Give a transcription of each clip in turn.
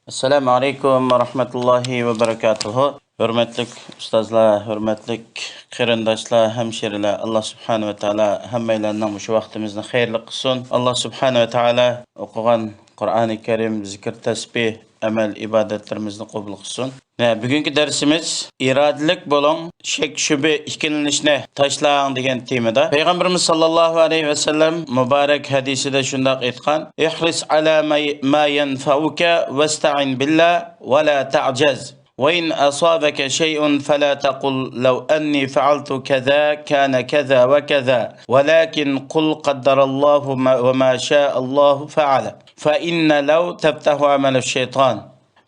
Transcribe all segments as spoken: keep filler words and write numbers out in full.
ئەسسالامۇ ئەلەيكۇم ۋە رەھمەتۇللاھى ۋە بەرىكاتۇھۇ. ھۆرمەتلىك ئۇستازلار، ھۆرمەتلىك قېرىنداشلار، ھەمشىرىلەر، ئاللا سۇبھانەھۇ ۋە تائالا ھەممەيلەننىڭ مۇشۇ ۋاقتىمىزنى خەيرلىك قىلسۇن. ئاللا سۇبھانەھۇ ۋە تائالا ئوقۇغان قۇرئانى كەرىم، زىكىر، تەسبىھ، ئەمەل، ئىبادەتلىرىمىزنى قوبۇل قىلسۇن. ھە، بۈگۈنكى دەرسىمىز ئىرادىلىك بولۇڭ، شەك-شۈبھە، ئىككىلىنىشنى تاشلاڭ دېگەن تېمىدا. پەيغەمبىرىمىز ساللاللاھۇ ئەلەيھى ۋەسەللەم مۇبارەك ھەدىسىدە شۇنداق ئېيتقان: «اھرىس ئەلا ما، ما يەنفەئۇكە ۋەستەئىن بىللا ۋە لا تەئجەز. وإن أصابك شيء فلا تقل لو أني فعلت كذا كان كذا وكذا، ولكن قل قدر الله ما، وما شاء الله فعل. فإن لو تفتح عمل الشيطان.»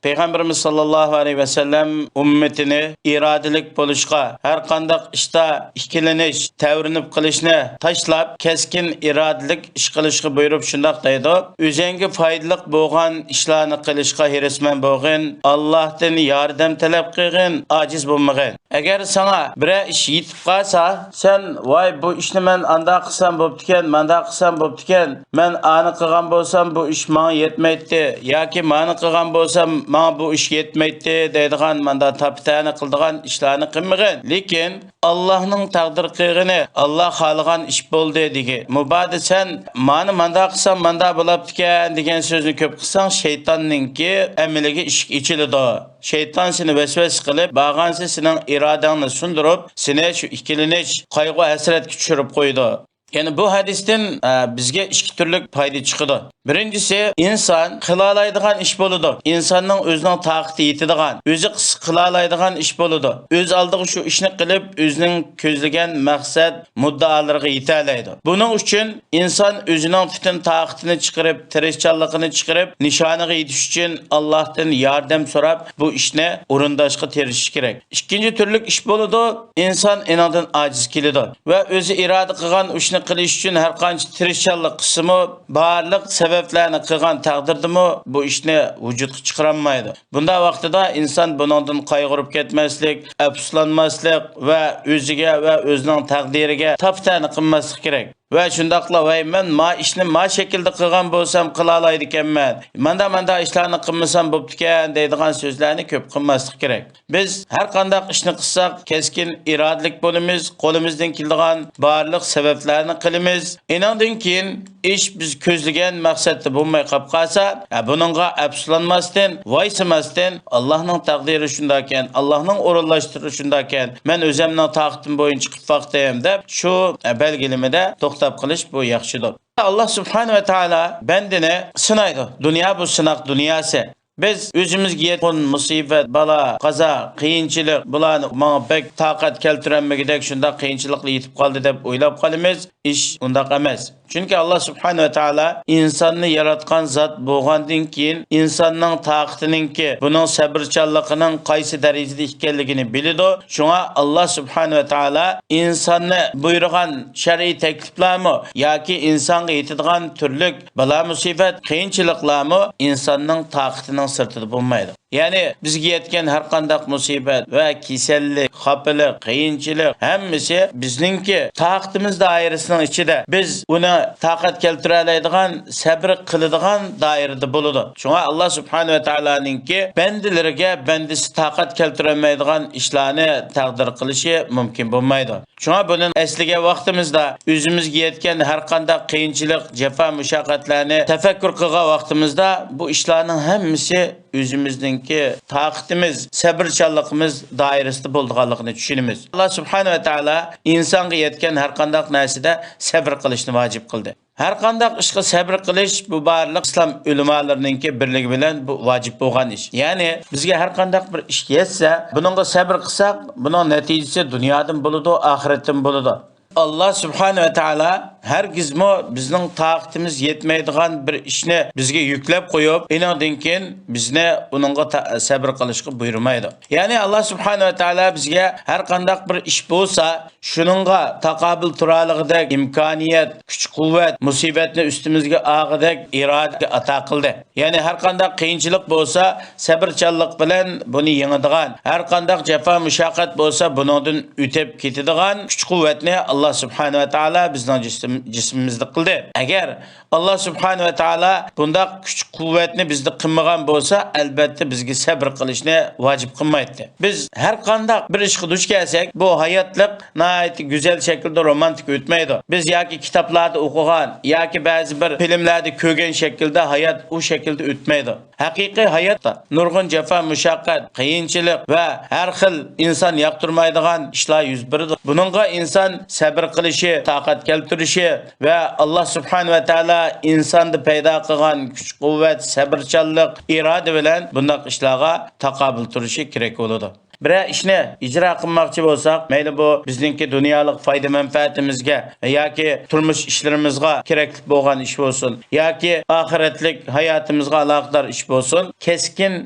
پەيغەمبىرىمىز ساللاللاھۇ ئەلەيھى ۋەسەللەم ئۈممىتىنى ئىرادىلىك بولۇشقا، ھەرقانداق ئىشتا ئىككىلىنىش، تەۋرىنىپ قېلىشنى تاشلاپ، كەسكىن ئىرادىلىك ئىش قىلىشقا بۇيرۇپ شۇنداق دەيدۇ: «ئۆزۈڭگە پايدىلىق بولغان ئىشلارنى قىلىشقا ھېرىسمەن بولغىن، ئاللاھتىن ياردەم تەلەپ قىلغىن، ئاجىز بولمىغىن.» ئەگەر ساڭا بىرەر ئىش يېتىپ قالسا، سەن: «ۋاي، بۇ ئىشنى مەن ئانداق قىلسام بوپتىكەن، مانداق قىلسام بوپتىكەن، مەن ئانى قىلغان بولسام، بۇ ئىش ماڭا يەتمەيتتى، ياكى مانى قىلغان بولسام، ماڭا بۇ ئىش يەتمەيتتى» دەيدىغان، ماندا تاپا-تەنە قىلىدىغان ئىشلارنى قىلمىغىن. لېكىن ئاللاھنىڭ تەقدىر قىلغىنى، ئاللا خالىغان ئىش بولدى دېگىن. مۇبادا سەن: «مانى مانداق قىلسام، مانداق بولاپتىكەن» دېگەن سۆزنى كۆپ قىلساڭ، شەيتاننىڭكى ئەمىلىگە ئىشىك ئېچىلىدۇ. شەيتان سېنى ۋەسۋەسە قىلىپ، بارغانسېرى سېنىڭ ئىرادەڭنى سۇندۇرۇپ، سېنى شۇ ئىككىلىنىش، قايغۇ-ھەسرەتكە چۈشۈرۈپ قويىدۇ. يەنى بۇ ھەدىستىن، ئە، بىزگە ئىككى تۈرلۈك پايدا چىقىدۇ. بىرىنچىسى، ئىنسان قىلالايدىغان ئىش بولىدۇ. ئىنساننىڭ ئۆزىنىڭ تاقىتى يېتىدىغان، ئۆزى قىس-، قىلالايدىغان ئىش بولىدۇ. ئۆز ئالدىغا شۇ ئىشنى قىلىپ، ئۆزىنىڭ كۆزلىگەن مەقسەت، مۇددىئالىرىغا يېتەلەيدۇ. بۇنىڭ ئۈچۈن ئىنسان ئۆزىنىڭ پۈتۈن تاقىتىنى چىقىرىپ، تىرىشچانلىقىنى چىقىرىپ، نىشانىغا يېتىش ئۈچۈن ئاللاھتىن ياردەم سوراپ، بۇ ئىشنى ئورۇنداشقا تىرىشىشى كېرەك. ئىككىنچى تۈرلۈك ئىش بولىدۇ، ئىنسان ئېنىڭدىن ئاجىز كېلىدۇ ۋە ئۆزى ئىرادە قىلغان ئىشنى قىلىش ئۈچۈن ھەر قانچە تىرىشچانلىق قىلسىمۇ، بارلىق سەۋەبلەرنى قىلغان تەقدىردىمۇ بۇ ئىشنى ۋۇجۇدقا چىقىرالمايدۇ. بۇنداق ۋاقتىدا ئىنسان بۇنىڭدىن قايغۇرۇپ كەتمەسلىك، ئەپسۇسلانماسلىق ۋە ئۆزىگە ۋە ئۆزىنىڭ تەقدىرىگە تاپا-تەنە قىلماسلىق كېرەك. ۋە شۇنداقلا، ۋاي، مەن ما ئىشنى ما شەكىلدە قىلغان بولسام قىلالايدىكەنمەن، ماندا-ماندا ئىشلارنى قىلمىسام بوپتىكەن دەيدىغان سۆزلەرنى كۆپ قىلماسلىق كېرەك. بىز ھەر قانداق ئىشنى قىلساق، كەسكىن ئىرادىلىك بولىمىز، قولىمىزدىن كېلىدىغان بارلىق سەۋەبلەرنى قىلىمىز. ئېنىڭدىن كېيىن ئىش بىز كۆزلىگەن مەقسەتتە بولماي قاپ قالسا، ھە، بۇنىڭغا ئەپسۇسلانماستىن، ۋايسىماستىن، «ئاللاھنىڭ تەقدىرى شۇنداكەن، ئاللاھنىڭ ئورۇنلاشتۇرۇشى شۇنداكەن، مەن ئۆزۈمنىڭ تاقىتىم بويىچە قىلىپ باقتىم» دەپ، شۇ، ھە، بەلگىلىمىدە توختاپ قېلىش بۇ ياخشىدۇر. ئاللاھ سۇبھانەھۇ ۋە تائالا بەندىنى سىنايدۇ. دۇنيا بۇ سىناق دۇنياسى. بىز ئۆزىمىزگە يەتكەن مۇسىبەت، بالا، قازا، قىيىنچىلىق، بۇلارنى ماڭا بەك تاقەت كەلتۈرەلمىگۈدەك شۇنداق قىيىنچىلىقلار يېتىپ قالدى دەپ ئويلاپ قالىمىز. ئىش ئۇنداق ئەمەس. چۈنكى ئاللاھ سۇبھانەھۇ ۋە تائالا ئىنساننى ياراتقان زات بولغاندىن كېيىن، ئىنساننىڭ تاقىتىنىڭكى، بۇنىڭ سەبرچانلىقىنىڭ قايسى دەرىجىدە ئىكەنلىكىنى بىلىدۇ. شۇڭا ئاللاھ سۇبھانەھۇ ۋە تائالا ئىنساننى بۇيرۇغان شەرئىي تەكلىپلەرمۇ ياكى ئىنسانغا يېتىدىغان تۈرلۈك بالا-مۇسىبەت، قىيىنچىلىقلارمۇ ئىنساننىڭ تاقىتىنىڭ سىرتىدا بولمايدۇ. يەنى بىزگە يەتكەن ھەر قانداق مۇسىبەت ۋە كېسەللىك، خاپىلىق، قىيىنچىلىق ھەممىسى بىزنىڭكى تاقىتىمىز دائىرىسىنىڭ ئىچىدە. بىز ئۇنى تاقەت كەلتۈرەلەيدىغان، سەبرى قىلىدىغان دائىرىدە بولىدۇ. شۇڭا ئاللاھ سۇبھانەھۇ ۋە تائالانىڭكى بەندىلىرىگە بەندىسى تاقەت كەلتۈرەلمەيدىغان ئىشلارنى تەقدىر قىلىشى مۇمكىن بولمايدۇ. شۇڭا بۇنى ئەسلىگەن ۋاقتىمىزدا، ئۆزىمىزگە يەتكەن ھەر قانداق قىيىنچىلىق، جاپا-مۇشەققەتلەرنى تەپەككۇر قىلغان ۋاقتىمىزدا، بۇ ئىشلارنىڭ ھەممىسى ئۆزىمىزنىڭكى تاقىتىمىز، سەبرچانلىقىمىز دائىرىسىدە بولىدىغانلىقىنى چۈشىنىمىز. ئاللاھ سۇبھانەھۇ ۋە تائالا ئىنسانغا يەتكەن ھەر قانداق نەرسىدە سەبر قىلىشنى ۋاجىپ قىلدى. ھەر قانداق ئىشقا سەبر قىلىش، بۇ بارلىق ئىسلام ئۆلىمالىرىنىڭكى بىرلىكى بىلەن بۇ ۋاجىپ بولغان ئىش. يەنى بىزگە ھەر قانداق بىر ئىش يەتسە، بۇنىڭغا سەبر قىلساق، بۇنىڭ نەتىجىسى دۇنيادىن بولىدۇ، ئاخىرەتتىن بولىدۇ. ئاللاھ سۇبھانەھۇ ۋە تائالا ھەرگىزمۇ بىزنىڭ تاقىتىمىز يەتمەيدىغان بىر ئىشنى بىزگە يۈكلەپ قويۇپ، ئېنىڭدىن كېيىن بىزنى ئۇنىڭغا تا-، سەبر قىلىشقا بۇيرۇمايدۇ. يەنى ئاللاھ سۇبھانەھۇ ۋە تائالا بىزگە ھەر قانداق بىر ئىش بولسا، شۇنىڭغا تاقابىل تۇرالىغۇدەك ئىمكانىيەت، كۈچ-قۇۋۋەت، مۇسىبەتنى ئۈستىمىزگە ئالغۇدەك ئىرادە ئاتا قىلدى. يەنى ھەر قانداق قىيىنچىلىق بولسا، سەبرچانلىق بىلەن بۇنى يېڭىدىغان، ھەر قانداق جاپا-مۇشەققەت بولسا، بۇنىڭدىن ئۆتۈپ كېتىدىغان كۈچ-قۇۋۋەتنى ئاللاھ سۇبھانەھۇ ۋە تائالا بىزنىڭ جىسمىمىزگە جىسمىمىزدە قىلدى. ئەگەر ئاللا سۇبھانەھۇ ۋە تائالا بۇنداق كۈچ-قۇۋۋەتنى بىزدە قىلمىغان بولسا، ئەلبەتتە بىزگە سەبر قىلىشنى ۋاجىپ قىلمايتتى. بىز ھەر قانداق بىر ئىشقا دۇچ كەلسەك، بۇ ھاياتلىق ناھايىتى گۈزەل شەكىلدە رومانتىك ئۆتمەيدۇ. بىز ياكى كىتابلاردا ئوقۇغان، ياكى بەزى بىر فىلىملەردە كۆرگەن شەكىلدە ھايات ئۇ شەكىلدە ئۆتمەيدۇ. ھەقىقىي ھاياتتا نۇرغۇن جاپا، مۇشەققەت، قىيىنچىلىق ۋە ھەر خىل ئىنسان ياقتۇرمايدىغان ئىشلار يۈز بېرىدۇ. بۇنىڭغا ئىنسان سەبر قىلىشى، تاقەت كەلتۈرۈشى ۋە ئاللا سۇبھانەھۇ ۋە تائالا ئىنساندا پەيدا قىلغان كۈچ-قۇۋۋەت، سەبرچانلىق، ئىرادە بىلەن بۇنداق ئىشلارغا تاقابىل تۇرۇشى كېرەك بولىدۇ. بىرەر ئىشنى ئىجرا قىلماقچى بولساق، مەيلى بۇ بىزنىڭكى دۇنيالىق پايدا مەنپەئەتىمىزگە ياكى تۇرمۇش ئىشلىرىمىزغا كېرەكلىك بولغان ئىش بولسۇن، ياكى ئاخىرەتلىك ھاياتىمىزغا ئالاقىدار ئىش بولسۇن، كەسكىن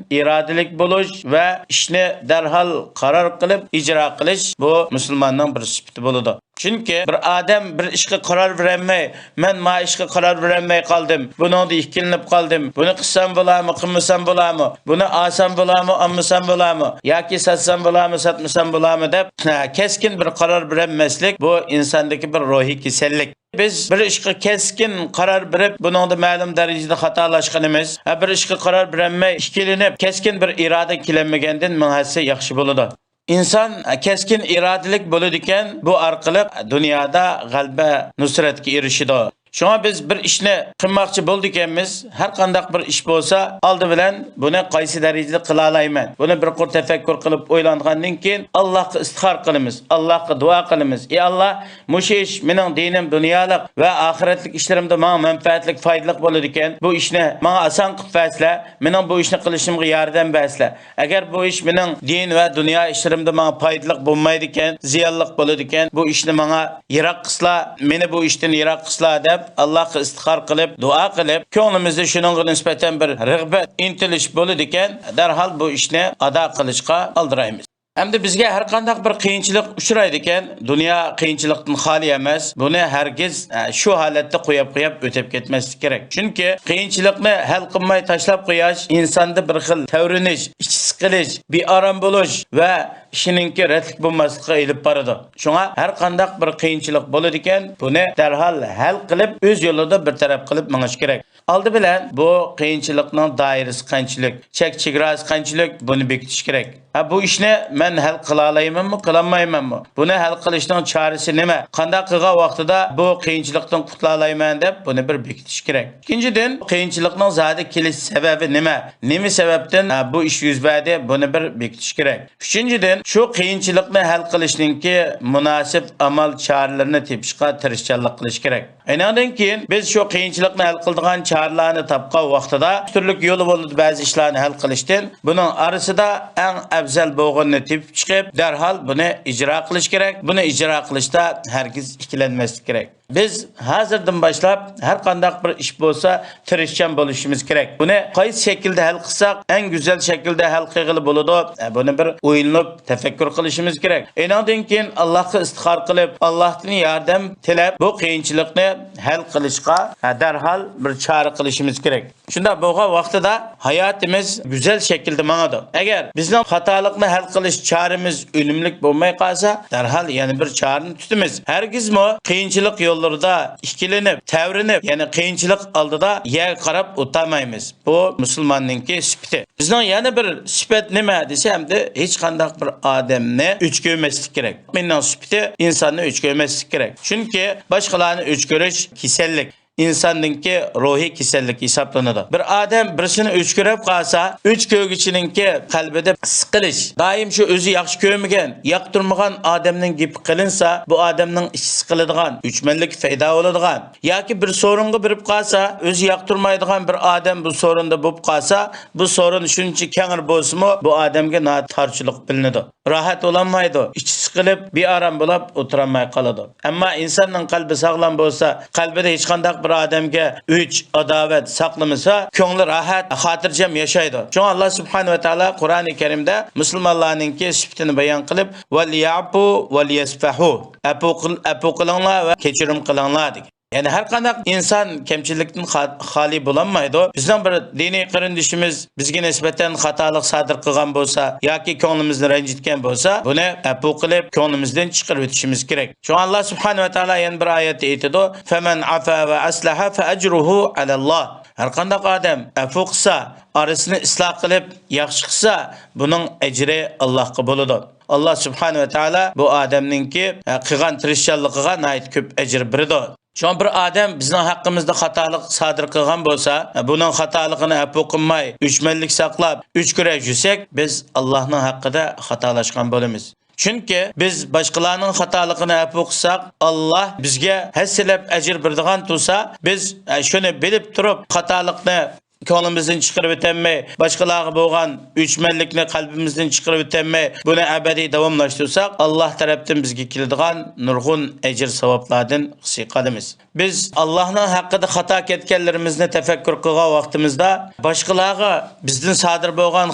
ئىرادىلىك بولۇش ۋە ئىشنى دەرھال قارار قىلىپ ئىجرا قىلىش، بۇ مۇسۇلماننىڭ بىر سۈپىتى بولىدۇ. چۈنكى بىر ئادەم بىر ئىشقا قارار بېرەلمەي، مەن ما ئىشقا قارار بېرەلمەي قالدىم، بۇنىڭدا ئىككىلىنىپ قالدىم، بۇنى قىلسام بولامۇ، قىلمىسام بولامۇ، بۇنى ئالسام بولامۇ، ئالمىسام بولامۇ ياكى ساتسام بولامۇ، ساتمىسام بولامۇ دەپ، ھە، كەسكىن بىر قارار بېرەلمەسلىك، بۇ ئىنساندىكى بىر روھىي كېسەللىك. بىز بىر ئىشقا كەسكىن قارار بېرىپ، بۇنىڭدا مەلۇم دەرىجىدە خاتالاشقىنىمىز، ھە، بىر ئىشقا قارار بېرەلمەي، ئىككىلىنىپ، كەسكىن بىر ئىرادە كېلەلمىگەندىن مىڭ ھەسسە ياخشى بولىدۇ. ئىنسان كەسكىن ئىرادىلىك بولىدىكەن، بۇ ئارقىلىق دۇنيادا غەلىبە، نۇسرەتكە ئېرىشىدۇ. شۇڭا بىز بىر ئىشنى قىلماقچى بولىدىكەنمىز، ھەر قانداق بىر ئىش بولسا، ئالدى بىلەن بۇنى قايسى دەرىجىدە قىلالايمەن؟ بۇنى بىر قۇر تەپەككۇر قىلىپ ئويلانغاندىن كېيىن، ئاللاھقا ئىستىخارە قىلىمىز، ئاللاھقا دۇئا قىلىمىز. ئى ئاللاھ، مۇشۇ ئىش مېنىڭ دىنىم، دۇنيالىق ۋە ئاخىرەتلىك ئىشلىرىمدا ماڭا مەنپەئەتلىك، پايدىلىق بولىدىكەن، بۇ ئىشنى ماڭا ئاسان قىلىپ بەرسىلە، مېنىڭ بۇ ئىشنى قىلىشىمغا ياردەم بەرسىلە. ئەگەر بۇ ئىش مېنىڭ دىن ۋە دۇنيا ئىشلىرىمدا ماڭا پايدىلىق بولمايدىكەن، زىيانلىق بولىدىكەن، بۇ ئىشنى ماڭا يىراق قىلسىلا، مېنى بۇ ئىشتىن يىراق قىلسىلا دەپ، ئاللاھقا ئىستىخارە قىلىپ، دۇئا قىلىپ، كۆڭلىمىزدە شۇنىڭغا نىسبەتەن بىر رىغبەت، ئىنتىلىش بولىدىكەن، دەرھال بۇ ئىشنى ئادا قىلىشقا ئالدىرايمىز. ئەمدى بىزگە ھەر قانداق بىر قىيىنچىلىق ئۇچرايدىكەن، دۇنيا قىيىنچىلىقتىن خالىي ئەمەس، بۇنى ھەرگىز، ئە، شۇ ھالەتتە قويۇپ، قويۇپ ئۆتۈپ كەتمەسلىك كېرەك. چۈنكى قىيىنچىلىقنى ھەل قىلماي تاشلاپ قويۇش ئىنساندا بىر خىل تەۋرىنىش، ئىچى سىقىلىش، بىئارام بولۇش ۋە ئىشىنىڭكى رەتلىك بولماسلىقىغا ئېلىپ بارىدۇ. شۇڭا ھەر قانداق بىر قىيىنچىلىق بولىدىكەن، بۇنى دەرھال ھەل قىلىپ، ئۆز يولىدا بىر تەرەپ قىلىپ مېڭىش كېرەك. ئالدى بىلەن بۇ قىيىنچىلىقنىڭ دائىرىسى قانچىلىك، چەك-چېگراسى قانچىلىك، بۇنى بېكىتىش كېرەك. ھە، بۇ ئىشنى مەن ھەل قىلالايمەنمۇ، قىلالمايمەنمۇ؟ بۇنى ھەل قىلىشنىڭ چارىسى نېمە؟ قانداق قىلغان ۋاقتىدا بۇ قىيىنچىلىقتىن قۇتۇلالايمەن دەپ، بۇنى بىر بېكىتىش كېرەك. ئىككىنچىدىن، قىيىنچىلىقنىڭ زادى كېلىش سەۋەبى نېمە؟ نېمە سەۋەبتىن، ھە، بۇ ئىش يۈز بەردى؟ بۇنى بىر بېكىتىش كېرەك. ئۈچىنچىدىن، شۇ قىيىنچىلىقنى ھەل قىلىشنىڭكى مۇناسىپ ئامال چارىلىرىنى تېپىشقا تىرىشچانلىق قىلىش كېرەك. ئېنىڭدىن كېيىن بىز شۇ قىيىنچىلىقنى ھەل قىلىدىغان چارىلەرنى تاپقان ۋاقتىدا، ئۈچ تۈرلۈك يولى بولىدۇ بەزى ئىشلارنى ھەل قىلىشتىن. بۇنىڭ ئارىسىدا ئەڭ ئەۋزەل بولغىنىنى تېپىپ چىقىپ، دەرھال بۇنى ئىجرا قىلىش كېرەك. بۇنى ئىجرا قىلىشتا ھەرگىز ئىككىلەنمەسلىك كېرەك. بىز ھازىردىن باشلاپ ھەر قانداق بىر ئىش بولسا تىرىشچان بولۇشىمىز كېرەك. بۇنى قايسى شەكىلدە ھەل قىلساق ئەڭ گۈزەل شەكىلدە ھەل قىلغىلى بولىدۇ؟ ئە، بۇنى بىر ئويلىنىپ تەپەككۇر قىلىشىمىز كېرەك. ئېنىڭدىن كېيىن ئاللاھقا ئىستىخارە قىلىپ، ئاللاھتىن ياردەم تىلەپ، بۇ قىيىنچىلىقنى ھەل قىلىشقا، ھە، دەرھال بىر چارە قىلىشىمىز كېرەك. شۇنداق بولغان ۋاقتىدا ھاياتىمىز گۈزەل شەكىلدە ماڭىدۇ. ئەگەر بىزنىڭ خاتالىقنى ھەل قىلىش چارىمىز ئۈنۈملۈك بولماي قالسا، دەرھال يەنە بىر چارىنى تۇتىمىز. ھەرگىزمۇ قىيىنچىلىق يوللىرىدا ئىككىلىنىپ، تەۋرىنىپ، يەنى قىيىنچىلىق ئالدىدا يەرگە قاراپ ئولتۇرمايمىز. بۇ مۇسۇلماننىڭكى سۈپىتى. بىزنىڭ يەنە بىر سۈپەت نېمە دېسە، ئەمدى ھېچقانداق بىر ئادەمنى ئۆچ كۆرمەسلىك كېرەك. مۇئمىننىڭ سۈپىتى ئىنساننى ئۆچ كۆرمەسلىك كېرەك. چۈنكى باشقىلارنى ئۆچ كۆرۈش كېسەللىك. ئىنساننىڭكى روھىي كېسەللىكى ھېسابلىنىدۇ. بىر ئادەم بىرسىنى ئۆچ كۆرۈپ قالسا، ئۆچ كۆرگۈچىنىڭكى قەلبىدە سىقىلىش، دائىم شۇ ئۆزى ياخشى كۆرمىگەن، ياقتۇرمىغان ئادەمنىڭ گېپى قىلىنسا، بۇ ئادەمنىڭ ئىچى سىقىلىدىغان، ئۆچمەنلىكى پەيدا بولىدىغان ياكى بىر سورۇنغا بېرىپ قالسا، ئۆزى ياقتۇرمايدىغان بىر ئادەم بۇ سورۇندا بولۇپ قالسا، بۇ سورۇن شۇنچە كەڭرى بولسىمۇ، بۇ ئادەمگە ناھايىتى تارچىلىق بىلىنىدۇ. راھەت بولالمايدۇ، ئىچى سىقىلىپ، بىئارام بولاپ ئولتۇرالماي قالىدۇ. ئەمما ئىنساننىڭ قەلبى ساغلام بولسا، قەلبىدە ھېچقانداق بىر ئادەمگە ئۆچ، ئاداۋەت ساقلىمىسا، كۆڭلى راھەت، خاتىرجەم ياشايدۇ. شۇڭا ئاللا سۇبھانەھۇ ۋە تائالا قۇرئانى كەرىمدە مۇسۇلمانلارنىڭكى سۈپىتىنى بايان قىلىپ، «ۋەليەئپۇ ۋەليەسفەھۇ»، ئەپۇ قىل-، ئەپۇ قىلىڭلار ۋە كەچۈرۈم قىلىڭلار دېگەن. يەنى ھەر قانداق ئىنسان كەمچىلىكتىن خا-، خالىي بولالمايدۇ. بىزنىڭ بىر دىنىي قېرىندىشىمىز بىزگە نىسبەتەن خاتالىق سادىر قىلغان بولسا ياكى كۆڭلىمىزنى رەنجىتكەن بولسا، بۇنى ئەپۇ قىلىپ، كۆڭلىمىزدىن چىقىرىۋېتىشىمىز كېرەك. شۇڭا ئاللا سۇبھانەھۇ ۋە تائالا يەنە بىر ئايەتتە ئېيتىدۇ، فَمَنْ عَفَا وَأَصْلَحَ فَأَجْرُهُ عَلَى اللَّهِ. ھەر قانداق ئادەم ئەپۇ قىلسا، ئارىسىنى ئىسلاھ قىلىپ، ياخشى قىلسا، بۇنىڭ ئەجرى ئاللاھقا بولىدۇ. ئاللا سۇبھانەھۇ ۋە تائالا بۇ ئادەمنىڭكى، ئە، قىلغان تىرىشچانلىقىغا ناھايىتى كۆپ ئەجىر بېرىدۇ. شۇڭا بىر ئادەم بىزنىڭ ھەققىمىزدە خاتالىق سادىر قىلغان بولسا، بۇنىڭ خاتالىقىنى ئەپۇ قىلماي، ئۆچمەنلىك ساقلاپ، ئۆچكىرەپ يۈرسەك، بىز ئاللاھنىڭ ھەققىدە خاتالاشقان بولىمىز. چۈنكى بىز باشقىلارنىڭ خاتالىقىنى ئەپۇ قىلساق، ئاللا بىزگە ھەسسىلەپ ئەجىر بېرىدىغان تۇرسا، بىز، ئە، شۇنى بىلىپ تۇرۇپ خاتالىقنى كۆڭلىمىزدىن چىقىرىۋېتەلمەي، باشقىلارغا بولغان ئۆچمەنلىكنى قەلبىمىزدىن چىقىرىۋېتەلمەي، بۇنى ئەبەدىي داۋاملاشتۇرساق، ئاللا تەرەپتىن بىزگە كېلىدىغان نۇرغۇن ئەجىر-ساۋابلاردىن خۇسى قالىمىز. بىز ئاللانىڭ ھەققىدە خاتا كەتكەنلىرىمىزنى تەپەككۇر قىلغان ۋاقتىمىزدا، باشقىلارغا بىزدىن سادىر بولغان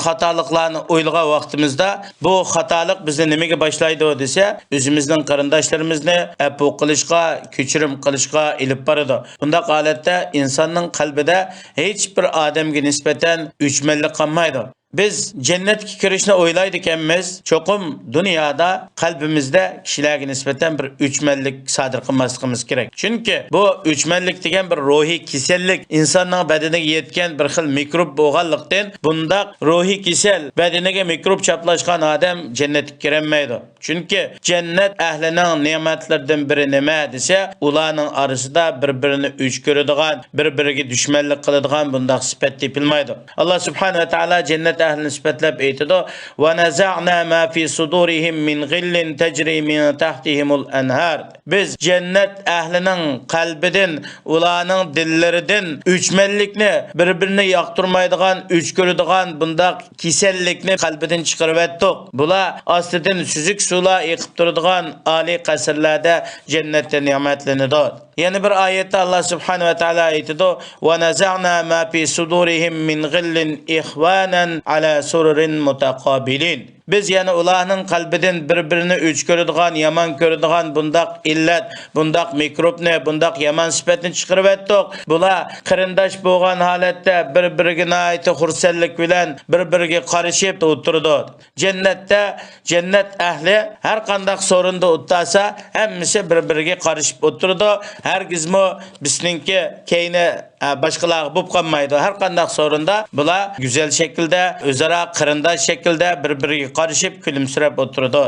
خاتالىقلارنى ئويلىغان ۋاقتىمىزدا، بۇ خاتالىق بىزنى نېمىگە باشلايدۇ دېسە، ئۆزىمىزنىڭ قېرىنداشلىرىمىزنى ئەپۇ قىلىشقا، كەچۈرۈم قىلىشقا ئېلىپ بارىدۇ. بۇنداق ھالەتتە ئىنساننىڭ قەلبىدە ھېچ بىر ئادەمگە نىسبەتەن ئۆچمەنلىك قالمايدۇ. بىز جەننەتكە كىرىشنى ئويلايدىكەنمىز، چوقۇم دۇنيادا قەلبىمىزدە كىشىلەرگە نىسبەتەن بىر ئۆچمەنلىك سادىر قىلماسلىقىمىز كېرەك. چۈنكى بۇ ئۆچمەنلىك دېگەن بىر روھىي كېسەللىك، ئىنساننىڭ بەدىنىگە يەتكەن بىر خىل مىكروب بولغانلىقتىن، بۇنداق روھىي كېسەل، بەدىنىگە مىكروب چاپلاشقان ئادەم جەننەتكە كىرەلمەيدۇ. چۈنكى جەننەت ئەھلىنىڭ نېمەتلىرىدىن بىرى نېمە دېسە، ئۇلارنىڭ ئارىسىدا بىر-بىرىنى ئۆچ كۆرىدىغان، بىر-بىرىگە دۈشمەنلىك قىلىدىغان بۇنداق سۈپەت تېپىلمايدۇ. ئاللا سۇبھانەھۇ ۋە تائالا جەننەت ئەھلىنى سۈپەتلەپ ئېيتىدۇ، وَنَزَعْنَا مَا فِي صُدُورِهِمْ مِنْ غِلٍّ تَجْرِي مِنْ تَحْتِهِمُ الْأَنْهَارُ. بىز جەننەت ئەھلىنىڭ قەلبىدىن، ئۇلارنىڭ دىللىرىدىن ئۆچمەنلىكنى، بىر-بىرىنى ياقتۇرمايدىغان، ئۆچ كۆرىدىغان بۇنداق كېسەللىكنى قەلبىدىن چىقىرىۋەتتۇق. بۇلار ئاستىدىن سۈزۈك سۇلار ئېقىپ تۇرىدىغان ئالىي قەسىرلەردە جەننەتتە نېمەتلىنىدۇ. يەنە بىر ئايەتتە ئاللا سۇبھانەھۇ ۋە تائالا ئېيتىدۇ، وَنَزَعْنَا مَا فِي صُدُورِهِمْ مِنْ غِلٍّ إِخْوَانًا عَلَى سُرُرٍ مُتَقَابِلِينَ. بىز يەنە ئۇلارنىڭ قەلبىدىن بىر-بىرىنى ئۆچ كۆرىدىغان، يامان كۆرىدىغان بۇنداق ئىللەت، بۇنداق مىكروبنى، بۇنداق يامان سۈپەتنى چىقىرىۋەتتۇق. بۇلار قېرىنداش بولغان ھالەتتە بىر-بىرىگە ناھايىتى خۇرسەنلىك بىلەن بىر-بىرىگە قارىشىپ ئولتۇرىدۇ. جەننەتتە جەننەت ئەھلى ھەر قانداق سورۇندا ئولتۇرسا، ھەممىسى بىر-بىرىگە قارىشىپ ئولتۇرىدۇ. ھەرگىزمۇ بىزنىڭكى كەينى، ئە، باشقىلارغا بولۇپ قالمايدۇ. ھەر قانداق سورۇندا بۇلار گۈزەل شەكىلدە، ئۆزئارا قېرىنداش شەكىلدە بىر-بىرىگە قارىشىپ، كۈلۈمسىرەپ ئولتۇرىدۇ.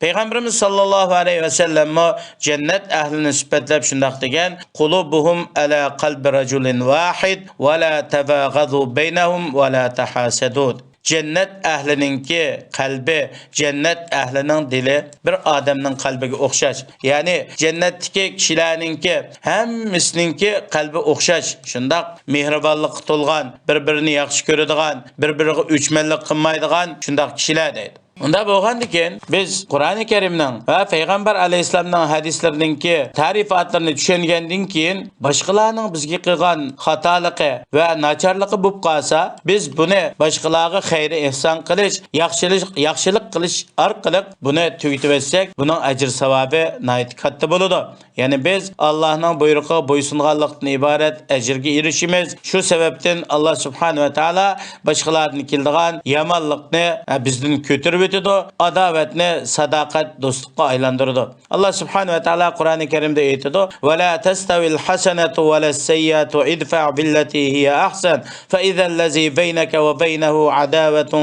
پەيغەمبىرىمىز ساللاللاھۇ ئەلەيھى ۋەسەللەممۇ جەننەت ئەھلىنى سۈپەتلەپ شۇنداق دېگەن، قۇلۇبۇھۇم ئەلا قەلبى رەجۇلىن ۋاھىد ۋە لا تەباغەزۇ بەينەھۇم ۋە لا تەھاسەدۇ. جەننەت ئەھلىنىڭكى قەلبى جەننەت ئەھلىنىڭ دىلى بىر ئادەمنىڭ قەلبىگە ئوخشاش. يەنى جەننەتتىكى كىشىلەرنىڭكى ھەممىسىنىڭكى قەلبى ئوخشاش. شۇنداق مېھرىبانلىققا تولغان، بىر-بىرىنى ياخشى كۆرىدىغان، بىر-بىرىگە ئۆچمەنلىك قىلمايدىغان شۇنداق كىشىلەر دەيدۇ. ئۇنداق بولغاندىكىن، بىز قۇرئانى كەرىمنىڭ ۋە پەيغەمبەر ئەلەيھىسسالامنىڭ ھەدىسلىرىنىڭكى تەرىپاتلىرىنى چۈشەنگەندىن كېيىن، باشقىلارنىڭ بىزگە قىلغان خاتالىقى ۋە ناچارلىقى بولۇپ قالسا، بىز بۇنى باشقىلارغا خەير ئېھسان قىلىش، ياخشىلىق، ياخشىلىق قىلىش ئارقىلىق بۇنى تۈگىتىۋەتسەك، بۇنىڭ ئەجىر-ساۋابى ناھايىتى كاتتا بولىدۇ. يەنى بىز ئاللاھنىڭ بۇيرۇقىغا بويسۇنغانلىقتىن ئىبارەت ئەجىرگە ئېرىشىمىز. شۇ سەۋەبتىن ئاللا سۇبھانەھۇ ۋە تائالا باشقىلاردىن كېلىدىغان يامانلىقنى، ئە، بىزدىن كۆتۈرۈۋېتىدۇ، ئاداۋەتنى ساداقەت، دوستلۇققا ئايلاندۇرىدۇ. ئاللا سۇبھانەھۇ ۋە تائالا قۇرئانى كەرىمدە ئېيتىدۇ، وَلَا تَسْتَوِي الْحَسَنَةُ وَلَا السَّيِّئَةُ ادْفَعْ بِالَّتِي هِيَ أَحْسَنُ فَإِذَا الَّذِي بَيْنَكَ وَبَيْنَهُ عَدَاوَةٌ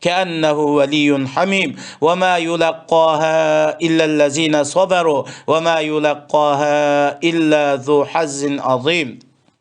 كَأَنَّهُ وَلِيٌّ حَمِيمٌ وَمَا يُلَقَّاهَا إِلَّا الَّذِينَ صَبَرُوا وَمَا يُلَقَّاهَا إِلَّا ذُو حَظٍّ عَظِيمٍ.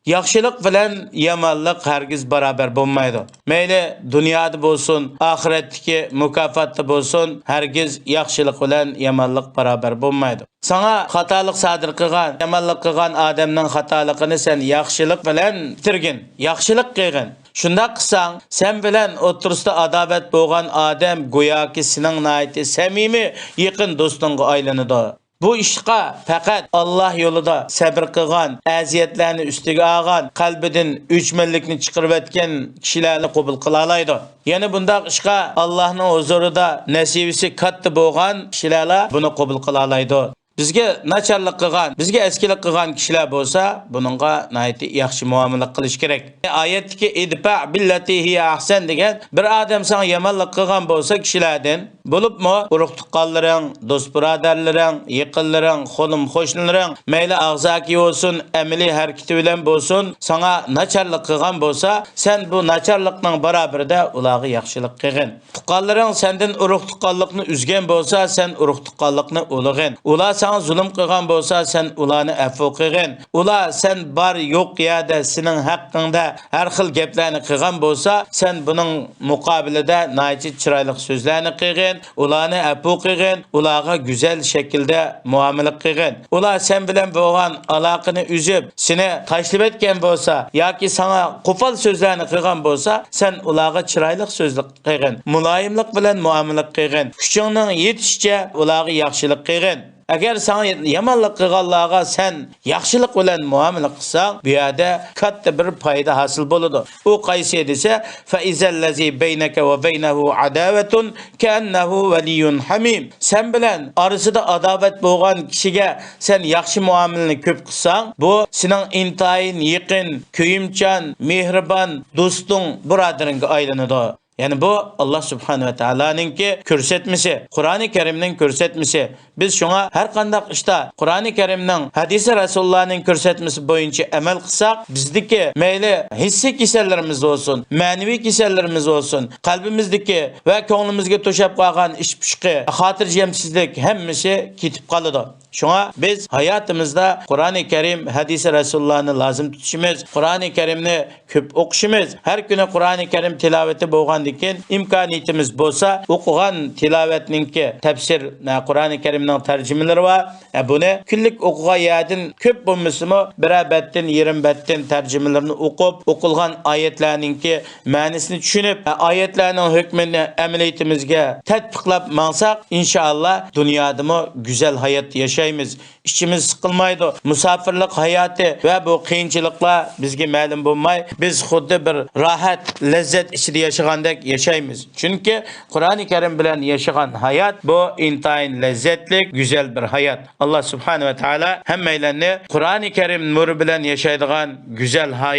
ياخشىلىق بىلەن يامانلىق ھەرگىز باراۋەر بولمايدۇ. مەيلى دۇنيادا بولسۇن، ئاخىرەتتىكى مۇكاپاتتا بولسۇن، ھەرگىز ياخشىلىق بىلەن يامانلىق باراۋەر بولمايدۇ. ساڭا خاتالىق سادىر قىلغان، يامانلىق قىلغان ئادەمنىڭ خاتالىقىنى سەن ياخشىلىق بىلەن پۈتتۈرگىن، ياخشىلىق قىلغىن. شۇنداق قىلساڭ، سەن بىلەن ئوتتۇرىسىدا ئاداۋەت بولغان ئادەم گوياكى سېنىڭ ناھايىتى سەمىمىي، يېقىن دوستۇڭغا ئايلىنىدۇ. بۇ ئىشقا پەقەت ئاللا يولىدا سەبرى قىلغان، ئەزىيەتلەرنى ئۈستىگە ئالغان، قەلبىدىن ئۆچمەنلىكنى چىقىرىۋەتكەن كىشىلەرلا قوبۇل قىلالايدۇ. يەنە بۇنداق ئىشقا ئاللانىڭ ھۇزۇرىدا نەسىۋىسى كاتتا بولغان كىشىلەرلا بۇنى قوبۇل قىلالايدۇ. بىزگە ناچارلىق قىلغان، بىزگە ئەسكىلىك قىلغان كىشىلەر بولسا، بۇنىڭغا ناھايىتى ياخشى مۇئامىلە قىلىش كېرەك. ئايەتتىكى «ئىدفەئ بىللەتى ھىيە ئەھسەن» دېگەن، بىر ئادەم ساڭا يامانلىق قىلغان بولسا كىشىلەردىن، بولۇپمۇ ئۇرۇق-تۇغقانلىرىڭ، دوست-بۇرادەرلىرىڭ، يېقىنلىرىڭ، خولۇم-خوشنىلىرىڭ، مەيلى ئاغزاكى بولسۇن، ئەمەلىي ھەرىكىتى بىلەن بولسۇن، ساڭا ناچارلىق قىلغان بولسا، سەن بۇ ناچارلىقنىڭ باراۋىرىدە ئۇلارغا ياخشىلىق قىلغىن. تۇغقانلىرىڭ سەندىن ئۇرۇق-تۇغقانلىقنى ئۈزگەن بولسا، سەن ئۇرۇق-تۇغقانلىقنى ئۇلىغىن. ئۇلار ساڭا زۇلۇم قىلغان بولسا، سەن ئۇلارنى ئەپۇ قىلغىن. ئۇلار سەن بار يوق يەردە سېنىڭ ھەققىڭدە ھەر خىل گەپلەرنى قىلغان بولسا، سەن بۇنىڭ مۇقابىلىدە ناھايىتى چىرايلىق سۆزلەرنى قىلغىن، ئۇلارنى ئەپۇ قىلغىن، ئۇلارغا گۈزەل شەكىلدە مۇئامىلە قىلغىن. ئۇلار سەن بىلەن بولغان ئالاقىنى ئۈزۈپ، سېنى تاشلىۋەتكەن بولسا ياكى ساڭا قوپال سۆزلەرنى قىلغان بولسا، سەن ئۇلارغا چىرايلىق سۆزلەر قىلغىن، مۇلايىملىق بىلەن مۇئامىلە قىلغىن، كۈچۈڭنىڭ يېتىشىچە ئۇلارغا ياخشىلىق قىلغىن. ئەگەر ساڭا يامانلىق قىلغانلارغا سەن ياخشىلىق بىلەن مۇئامىلە قىلساڭ، بۇ يەردە كاتتا بىر پايدا ھاسىل بولىدۇ. ئۇ قايسى دېسە، فَإِذَا الَّذِي بَيْنَكَ وَبَيْنَهُ عَدَاوَةٌ كَأَنَّهُ وَلِيٌّ حَمِيمٌ. سەن بىلەن ئارىسىدا ئاداۋەت بولغان كىشىگە سەن ياخشى مۇئامىلىنى كۆپ قىلساڭ، بۇ سېنىڭ ئىنتايىن يېقىن، كۆيۈمچان، مېھرىبان دوستۇڭ، بۇرادىرىڭگە ئايلىنىدۇ. يەنى بۇ ئاللا سۇبھانەھۇ ۋە تائالانىڭكى كۆرسەتمىسى، قۇرئانى كەرىمنىڭ كۆرسەتمىسى. بىز شۇڭا ھەر قانداق ئىشتا قۇرئانى كەرىمنىڭ، ھەدىسى رەسۇلۇللانىڭ كۆرسەتمىسى بويىچە ئەمەل قىلساق، بىزدىكى مەيلى ھېسسىي كېسەللىرىمىز بولسۇن، مەنىۋى كېسەللىرىمىز بولسۇن، قەلبىمىزدىكى ۋە كۆڭلىمىزگە توشاپ قالغان ئىچ پۇشۇقى، خاتىرجەمسىزلىك ھەممىسى كېتىپ قالىدۇ. شۇڭا بىز ھاياتىمىزدا قۇرئانى كەرىم، ھەدىسى رەسۇلۇللانى لازىم تۇتۇشىمىز، قۇرئانى كەرىمنى كۆپ ئوقۇشىمىز، ھەر كۈنى قۇرئانى كەرىم تىلاۋىتى بولغاندىن كېيىن، ئىمكانىيىتىمىز بولسا، ئوقۇغان تىلاۋەتنىڭكى تەپسىر، قۇرئانى كەرىمنىڭ تەرجىمىلىرى بار. بۇنى كۈنلۈك ئوقۇغان يەردىن كۆپ بولمىسىمۇ، بىرەر بەتتىن، يېرىم بەتتىن تەرجىمىلىرىنى ئوقۇپ، ئوقۇلغان ئايەتلەرنىڭكى مەنىسىنى چۈشىنىپ، ئايەتلەرنىڭ ھۆكمىنى ئەمەلىيىتىمىزگە تەتبىقلاپ ماڭساق، ئىنشائاللا، دۇنيادىمۇ گۈزەل ھايات ياشايمىز. ئىچىمىز سىقىلمايدۇ. مۇساپىرلىق ھاياتى ۋە بۇ قىيىنچىلىقلار بىزگە مەلۇم بولماي، بىز خۇددى بىر راھەت، لەززەت ئىچىدە ياشىغاندەك ياشايمىز. چۈنكى قۇرئانى كەرىم بىلەن ياشىغان ھايات، بۇ ئىنتايىن لەززەتلىك، گۈزەل بىر ھايات. ئاللا سۇبھانەھۇ ۋە تائالا ھەممەيلەننى قۇرئانى كەرىم نۇرى بىلەن ياشايدىغان گۈزەل ھايات